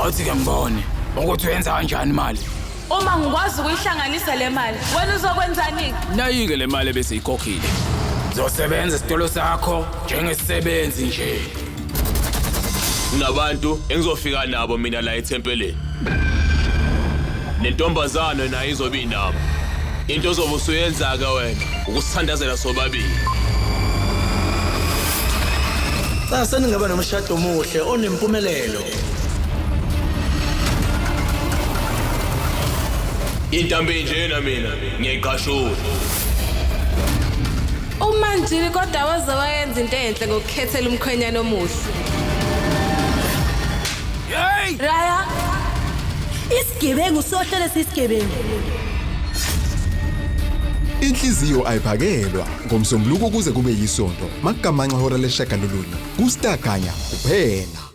Awuthi-ke ngibone ukuthi uyenza kanjani imali. Uma ngikwazi ukuyihlanganisa le mali, wena uzokwenzani? Nayi-ke le mali ebesiyikhokhile. Zosebenza esitolo sakho njengesisebenzi nje. Kunabantu engizofika nabo mina la ethempelini. Nentombazane nayo izobe inabo. Into ozobe usuyenza-ke wena ukusithandazela sobabili. Cha seningaba nomshado omuhle onempumelelo. Intambo enjena mina ngiyayiqashula. UManjini kodwa waze wayenza into enhle ngokukhethela umkhwenyana omuhle. Hey! Raya, Isigebengu sohlele sisigebengu. Inhliziyo ayiphakelwa ngomsombuluko kuze kube yisonto makugamanxa hora leshagalolunye kuStar Kanya kuphela.